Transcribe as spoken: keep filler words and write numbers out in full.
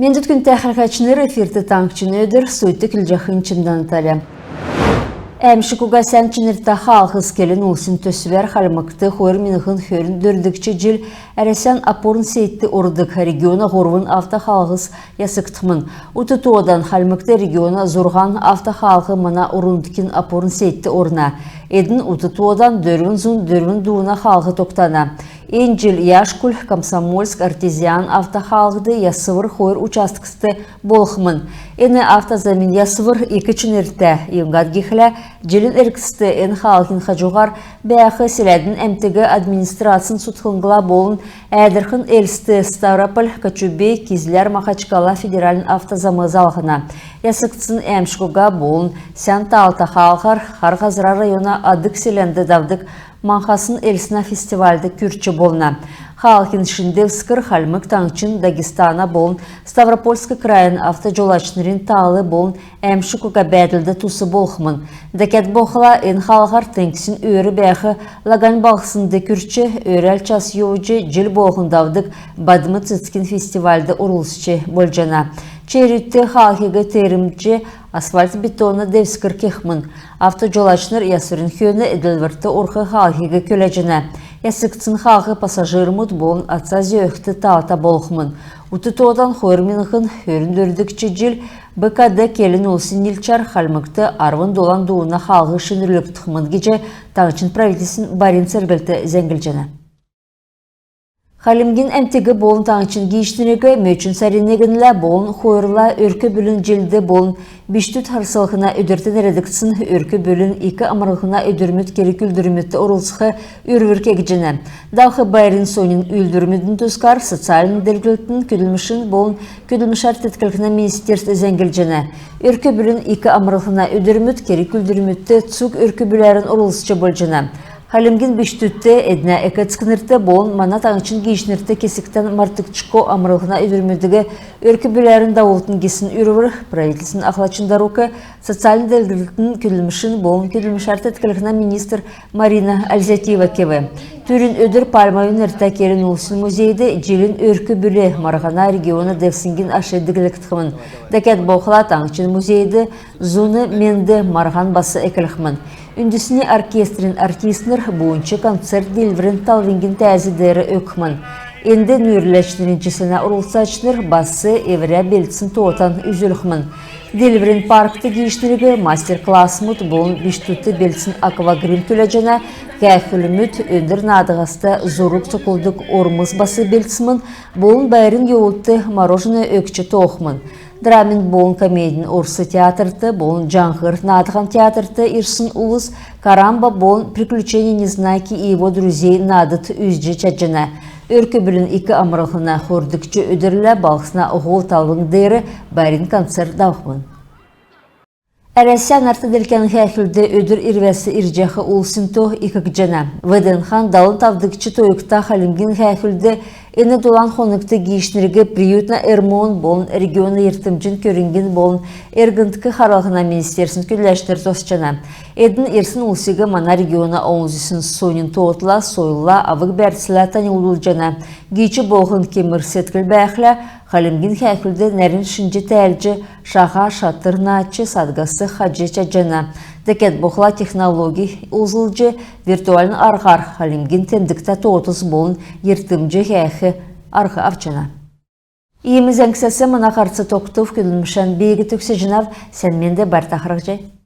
Мендвт, күндтә хәләһәчнр! Эфирт «Таңһчин өдр», студьд көдлҗәхнь Чимдән Наталья. «Әәмшг уга сән чинртә хаалһс» келн-улсин төсвәр Хальмгт хойр миңһн хөрн дөрвдгч җил Әрәсән опорн сетьд ордг региона һурвн автохаалһс ясгдхмн. Ут тоодан Хальмгт региона зурһан автохаалһ мана орн-нутгин опорн сетьд орна. Эдн ут тоодан дөрвн зун дөрвн дууна хаалһ тогтана. Эн җил Яшкуль — Комсомольск — Артезиан автохаалһд ясвр хойр участкст болхмн. Эн автозамин ясвр ик чинртә, юңгад гихлә җилин эргцд эн хаалһин хаҗуһар бәәх селәдин әмтиг администрацин цутхлңла болн Әәдрхн — Элст — Ставрополь — Кочубей — Кизляр — Махачкала федеральн автозам залһна. Ясгдсн «Әәмшг уга болн сән таалта хаалһар» Хар Һазра района Адык селәнд давдг «Маңһсн Элснә» фестивальд күрч болна. Хаалһин шин девскр Хальмг Таңһчин, Дагестана болн Ставропольск крайин автоҗолачнрин таал болн әәмшг уга бәәдлд тус болхмн. Дәкәд болхла, эн хаалһар теңгсин өөр бәәх Лагань балһснд күрч, өөрәл час йовҗ, җил болһн давдг «Бадм цецгин» фестивальд орлцҗ болҗана. Черүдт хаалһиг теермҗ асфальт-бетонн девскр кехмн. Автоҗолачнр ясврин хөөн эдлврт орх хаалһиг күләҗәнә. Ясгдсн хаалһ пассажирмуд болн аца зөөхд таалта болхмн. Ут тоодан хойр миңһн хөрн дөрвдгч җил БКД келн-улсин нилчәр Хальмгт арвн долан дууна хаалһ шинрүлгдхмн гиҗ таңһчин правительствин барин церглт зәңглҗәнә. Хальмгин әмтиг болн таңһчин гиичнриг мөчн сарин негнлә болн хойрла Өрк-бүлин җилд болн Бичкдүд харслһна өдрт нерәдгдсн «Өрк-бүлин ик амрлһна өдрмүд» керг-үүлдврмүдт орлцх үрвр кегдҗәнә. Давх байрин соньн үүлдврмүдин тускар социальн делгрлтин, көдлмшин болн көдлмшәр теткллһнә министерств зәңглҗәнә. «Өрк-бүлин ик амрлһна өдрмүд» керг-үүлдврмүдт цуг өрк-бүләрн орлцҗ болҗана. Хальмгин бичкдүдт, эднә эк-эцкнрт болн мана таңһчин гиичнрт кесгтән мартгдшго амрлһна өдрмүдиг өрк-бүләрн давултн гисн үрвр правительствин ахлачин дарук, социальн делгрлтин, көдлмшин болн көдлмшәр теткллһнә министр Марина Ользятиева кев. Түрүн өдр Пальмовин нертә келн-улсин музейд «Җилин өрк-бүл» марһана региона девсңгин аш диглгдхмн. Дәкәд болхла, таңһчин музейд «Зуна менд» марһан бас эклхмн. Үндсни оркестрин артистнр буйнч концерт Диилврин талвңгин тәәз деер өгхмн. Энд нүүрләчнрин численә орлцачнр бас эврә белдсн тоотан үзүлхмн. Диилврин паркт гиичнриг мастер-классмуд болн бичкдүдт белдсн аквагрим күләҗәнә. Һәәхүлмүд, өндр наадһаста зург цоклдг ормс бас белдсмн болн байрин йовудт мороженое өгч тоохмн. Драмин болн комедин орс театрт болн «Җаңһр» наадһан театрт ирсн улс «Карамба» болн «Приключения Незнайки и его друзей» наадд үзҗ чадҗана. Өрк-бүлин ик амрлһна хойрдгч өдрлә балһсна һол талвң деер байрин концерт давхмн. Әрәсән нарт делкән һәәхүлд өдр ирвәс ирҗәх улсин то икдҗәнә. ВДНХ-н далн тавдгч тойгта Хальмгин һәәхүлд эн долан хонгт гиичнриг «Приютна Эрмон» болн региона йиртмҗин көрңгин болн эргндк харлһна министерствин көдләчнр тосҗана. Эдн ирсн улсиг мана региона олн зүсн соньн тоотла, сойлла, авг-бәрцлә таньлдулҗана. Гиич болһн кемр седкл бәәхлә, Хальмгин һәәхүлд нәрн шинҗ тәәлҗ, шаһа, шатр, наадҗ, саадгас хаҗ чадҗана. Дәкәд болхла, технологий олзлҗ, виртуальн арһар хальмгин темдгтә тоотс болн йиртмҗ һәәх арһ авчана. Иим зәңгсәс мана һарц тогтв. Көдлмшән би төгсәҗәнәв. Сән менд, байрта харһцхай.